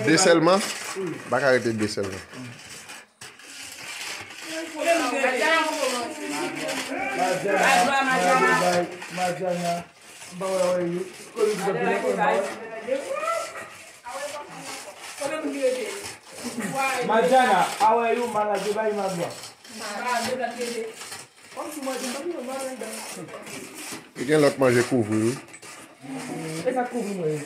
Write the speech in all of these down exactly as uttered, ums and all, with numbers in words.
De sèlman? M pa ka rete de sèlman. Madjana, Madjana, Madjana. Madjana, how are you? Malade bay magwa. E gen lòt manje kouvri wi. E sa kouvri mwen.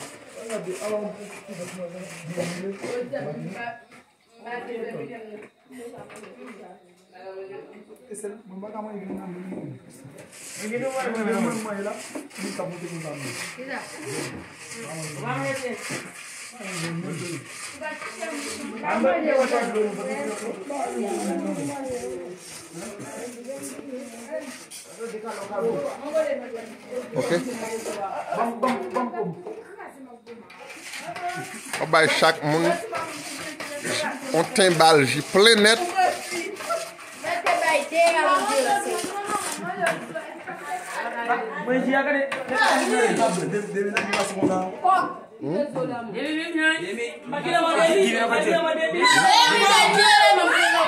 Ok. W ap bay chak moun yon ten bal ji plen nèt.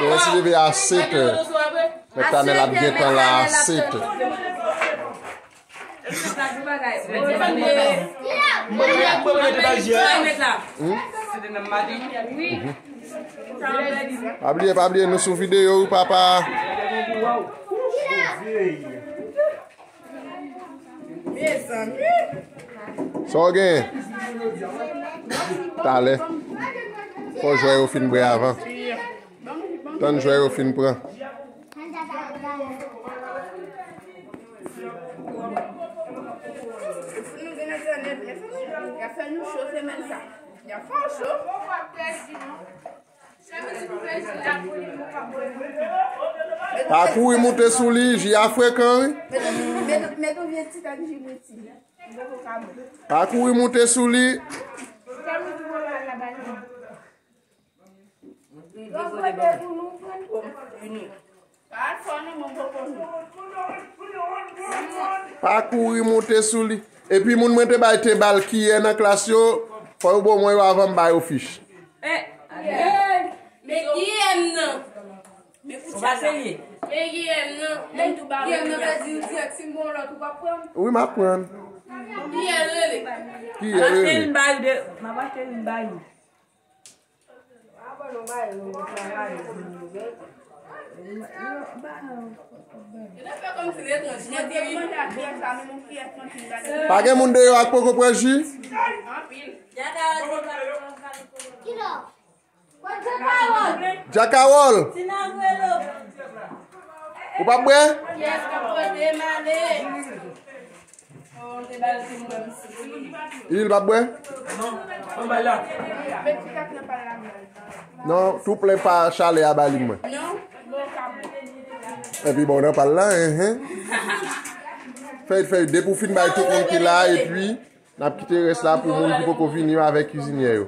Bon, si leve a sèt è. Mèt Tanèl ap gentan la a sèt è. Pa bliye, pa bliye, nou sou videyo wi, papa. Sa w gen? Talè. Fò jwè yo fin bwè avan. Tann jwè yo fin pran. Y ap fè nou cho semèn sa. Y ap fè w cho. Pa kouri moute sou li, ji a frekan wi. Met, met, met yon vye ti tak ji mouti. Pa kouri moute sou li. Pa kouri moute sou li. Epi moun mwen te bay te bal kiyè nan klas yo, fò yo ba mwen yo avan m ba yo fich. Men kiyè m nan. Ou pa serye. Men kiyè m nan. Men tou ba mwen kiyè m nan. Vle di dirèk si m gon lòt ou p ap pran. Wi, m ap pran. Kiyè rele. Kiyè rele. M ap achte youn ba yo. Pa gen moun deyò a k poko pran ji? Djakawòl. Ou p ap bwè? Il p ap bwè? Non, tou plen pa chalè a ba li mwen. Epi bon, nan pal la, enhen. Fèy, fèy, depi w fin bay tout moun ki la, epi n ap kite rès la pou moun ki poko vini yo avèk kizinyè yo.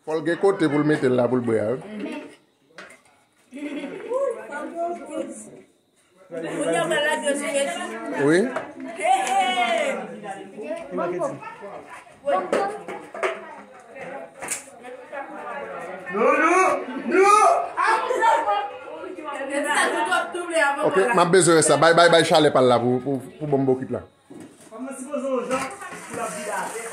Fò l gen kote pou l mete l la pou l bwè a wi. Wi. Ok, m ap bezwen rès la. Bay, bay, bay chalè pa l la pou, pou, pou ban m bokit la. Fanm nan sipoze yon jan pou l ap vide atè.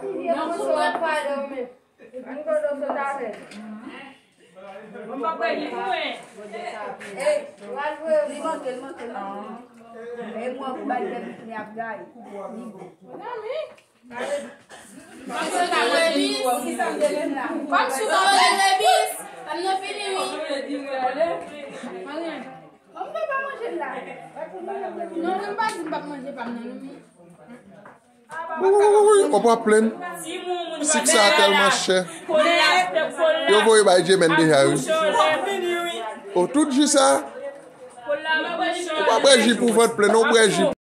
Mwen konn sou lòt pale w menm. Mwen konn sou lòt pale. Mwen pa kwè li pou mwen. Li manke, li manke, li manke. E mwen pou bay tèt li ap gaye. Li bon. Mezanmi. Kòm si w ta manje bis. Kòm si w ta manje bis. Ann nou fini, wi. Anyen. Mwen pa manje la. Non, mwen pa di m p ap manje pa m nan, non, wi. Ou p ap plenn. Sik sa a tèlman chè. Yo voye bay Jemèn deja, wi. O, tout ji sa a. Ou pa bwè ji pou vant plen, non, ou bwè ji